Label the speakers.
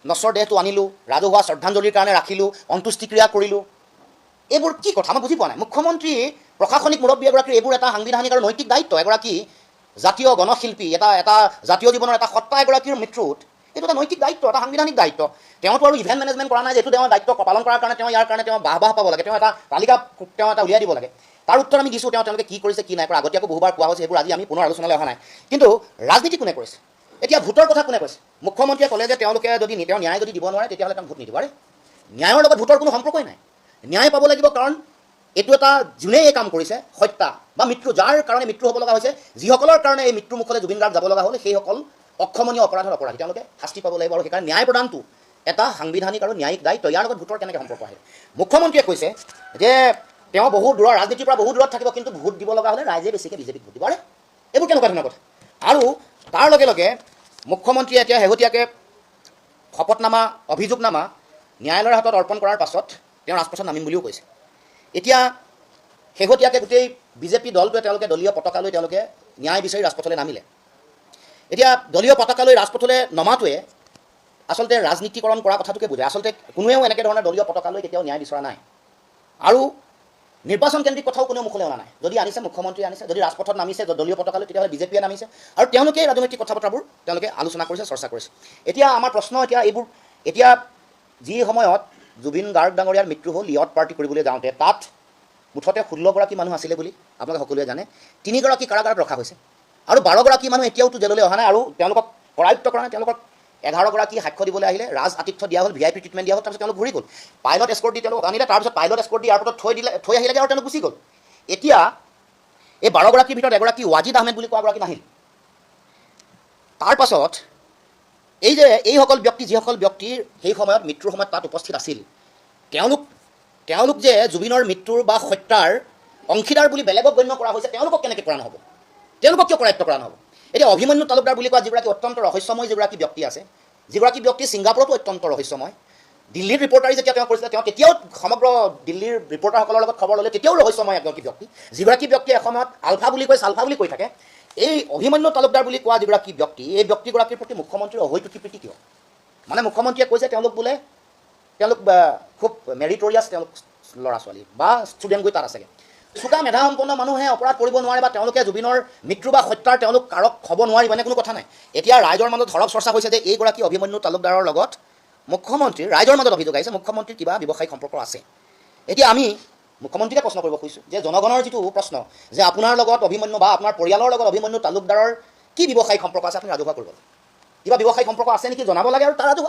Speaker 1: নশ্বৰ দেহটো আনিলোঁ, ৰাজহুৱা শ্ৰদ্ধাঞ্জলিৰ কাৰণে ৰাখিলোঁ, অন্ত্যেষ্টিক্ৰিয়া কৰিলোঁ, এইবোৰ কি কথা মই বুজি পোৱা নাই। মুখ্যমন্ত্ৰী প্ৰশাসনিক মুৰব্বী এগৰাকীৰ এইবোৰ এটা সাংবিধানিক আৰু নৈতিক দায়িত্ব। এগৰাকী জাতীয় গণশিল্পী, এটা এটা জাতীয় জীৱনৰ এটা সত্তা এগৰাকীৰ মৃত্যুত এইটো এটা নৈতিক দায়িত্ব, এটা সাংবিধানিক দায়িত্ব। তেওঁতো আৰু ইভেণ্ট মেনেজমেণ্ট কৰা নাই যে এইটো তেওঁৰ দায়িত্ব পালন কৰাৰ কাৰণে তেওঁ ইয়াৰ কাৰণে তেওঁ বাহ বাহ পাব লাগে, তেওঁ এটা তালিকা তেওঁ এটা উলিয়াই দিব লাগে। তাৰ উত্তৰ আমি দিছোঁ, তেওঁলোকে কি কৰিছে কি নাই কৰা আগতীয়াকৈ বহুবাৰ কোৱা হৈছে, সেইবোৰ আজি আমি পুনৰ আলোচনালৈ অহা নাই। কিন্তু ৰাজনীতি কোনে কৰিছে? এতিয়া ভোটৰ কথা কোনে কৈছে? মুখ্যমন্ত্ৰীয়ে ক'লে যে তেওঁলোকে যদি তেওঁ ন্যায় যদি দিব নোৱাৰে, তেতিয়াহ'লে তেওঁক ভোট নিদিব। আৰে, ন্যায়ৰ লগত ভোটৰ কোনো সম্পৰ্কই নাই। ন্যায় পাব লাগিব, কাৰণ এইটো এটা যোনেই এই কাম কৰিছে, হত্যা বা মৃত্যু, যাৰ কাৰণে মৃত্যু হ'ব লগা হৈছে, যিসকলৰ কাৰণে এই মৃত্যু মুখলৈ জুবিন গাৰ্গ যাব লগা হ'ল, সেইসকল অক্ষমনীয় অপৰাধৰ অপৰাধী, তেওঁলোকে শাস্তি পাব লাগিব। আৰু সেইকাৰণে ন্যায় প্ৰদানটো এটা সাংবিধানিক আৰু ন্যায়িক দায়িত্ব। ইয়াৰ লগত ভোটৰ কেনেকৈ সম্পৰ্ক আহে? মুখ্যমন্ত্ৰীয়ে কৈছে যে তেওঁ বহু দূৰৰ ৰাজনীতিৰ পৰা বহু দূৰত থাকিব, কিন্তু ভোট দিব লগা হ'লে ৰাইজে বেছিকৈ বিজেপিক ভোট দিব। আৰে, এইবোৰ কেনেকুৱা ধৰণৰ কথা? আৰু তাৰ লগে লগে মুখ্যমন্ত্ৰীয়ে এতিয়া শেহতীয়াকৈ শপতনামা, অভিযোগনামা ন্যায়ালয়ৰ হাতত অৰ্পণ কৰাৰ পাছত তেওঁ ৰাজপথত নামিম বুলিও কৈছে। এতিয়া শেহতীয়াকৈ গোটেই বিজেপি দলটোৱে তেওঁলোকে দলীয় পতাকা লৈ তেওঁলোকে ন্যায় বিচাৰি ৰাজপথলৈ নামিলে। এতিয়া দলীয় পতাকা লৈ ৰাজপথলৈ নমাটোৱে আচলতে ৰাজনীতিকৰণ কৰা কথাটোকে বুজায়। আচলতে কোনোৱেও এনেকৈ ধৰণৰ দলীয় পতাকা লৈ কেতিয়াও ন্যায় বিচৰা নাই আৰু নিৰ্বাচন কেন্দ্ৰিক কথাও কোনেও মুখলৈ অনা নাই। যদি আনিছে, মুখ্যমন্ত্ৰীয়ে আনিছে। যদি ৰাজপথত নামিছে দলীয় পতাকা লৈ, তেতিয়াহ'লে বিজেপিয়ে নামিছে আৰু তেওঁলোকেই ৰাজনৈতিক কথা বতৰাবোৰ তেওঁলোকে আলোচনা কৰিছে, চৰ্চা কৰিছে। এতিয়া আমাৰ প্ৰশ্ন, এতিয়া এইবোৰ এতিয়া যি সময়ত জুবিন গাৰ্গ ডাঙৰীয়াৰ মৃত্যু হ'ল, য়ট পাৰ্টি কৰিবলৈ যাওঁতে তাত মুঠতে 16গৰাকী মানুহ আছিলে বুলি আপোনালোকে সকলোৱে জানে। 3গৰাকী কাৰাগাৰত ৰখা হৈছে আৰু 12গৰাকী মানুহ এতিয়াওতো জেললৈ অহা নাই আৰু তেওঁলোকক কৰায়ত্ব কৰা নাই। তেওঁলোকক 11গৰাকী সাক্ষ্য দিবলৈ আহিলে, ৰাজ আতিথ্য দিয়া হ'ল, ভিআইপি ট্ৰিটমেণ্ট দিয়া হ'ল, তাৰপিছত তেওঁলোক ঘূৰি গ'ল। পাইলট এস্কৰ্ট দি তেওঁলোকক আনিলে, তাৰপিছত পাইলট এস্কৰ্ট দি এয়াৰপৰ্টত থৈ দিলে, থৈ আহিলেগৈ আৰু তেওঁলোক গুচি গ'ল। এতিয়া এই 12গৰাকীৰ ভিতৰত এগৰাকী ৱাজিদ আহমেদ বুলি কোৱা গৰাকী নাহিল। তাৰ পাছত এই যে এইসকল ব্যক্তি, যিসকল ব্যক্তিৰ সেই সময়ত মৃত্যুৰ সময়ত তাত উপস্থিত আছিল, তেওঁলোক যে জুবিনৰ মৃত্যুৰ বা হত্যাৰ অংশীদাৰ বুলি বেলেগক গণ্য কৰা হৈছে, তেওঁলোকক কেনেকৈ কৰা নহ'ব? তেওঁলোকক কিয় কৰায়ত্ব কৰা নহ'ব? এতিয়া অভিমন্যু তালুকদাৰ বুলি কোৱা যিগৰাকী অত্যন্ত ৰহস্যময় যিগৰাকী ব্যক্তি আছে, যিগৰাকী ব্যক্তি ছিংগাপুৰতো অত্যন্ত ৰহস্যময়, দিল্লীৰ ৰিপৰ্টাৰী যেতিয়া তেওঁ কৰিছিলে, তেওঁ তেতিয়াও সমগ্ৰ দিল্লীৰ ৰিপৰ্টাৰসকলৰ লগত খবৰ ল'লে, তেতিয়াও ৰহস্যময় এগৰাকী ব্যক্তি, যিগৰাকী ব্যক্তিয়ে এসময়ত আলফা বুলি কৈ চালফা বুলি কৈ থাকে। এই অভিমন্যু তালুকদাৰ বুলি কোৱা যিগৰাকী ব্যক্তি, এই ব্যক্তিগৰাকীৰ প্ৰতি মুখ্যমন্ত্ৰীৰ অহৈতুকী প্ৰীতি কিয়? মানে মুখ্যমন্ত্ৰীয়ে কৈছে তেওঁলোক বোলে তেওঁলোক খুব মেৰিটৰিয়াছ তেওঁলোক ল'ৰা ছোৱালী বা ষ্টুডেণ্ট গৈ তাত আছেগৈ। চোকা মেধাসম্পন্ন মানুহে অপৰাধ কৰিব নোৱাৰে বা তেওঁলোকে জুবিনৰ মৃত্যু বা হত্যাৰ তেওঁলোক কাৰক হ'ব নোৱাৰিব, এনে কোনো কথা নাই। এতিয়া ৰাইজৰ মাজত সৰব চৰ্চা হৈছে যে এইগৰাকী অভিমন্যু তালুকদাৰৰ লগত মুখ্যমন্ত্ৰীৰ, ৰাইজৰ মাজত অভিযোগ আহিছে, মুখ্যমন্ত্ৰীৰ কিবা ব্যৱসায়িক সম্পৰ্ক আছে। এতিয়া আমি মুখ্যমন্ত্ৰীকে প্ৰশ্ন কৰিব খুজিছোঁ যে জনগণৰ যিটো প্ৰশ্ন যে আপোনাৰ লগত অভিমন্যু বা আপোনাৰ পৰিয়ালৰ লগত অভিমন্যু তালুকদাৰৰ কি ব্যৱসায়িক সম্পৰ্ক আছে, আপুনি ৰাজহুৱা কৰিব লাগে। কিবা ব্যৱসায়িক সম্পৰ্ক আছে নেকি জনাব লাগে আৰু তাৰ ৰাজহুৱা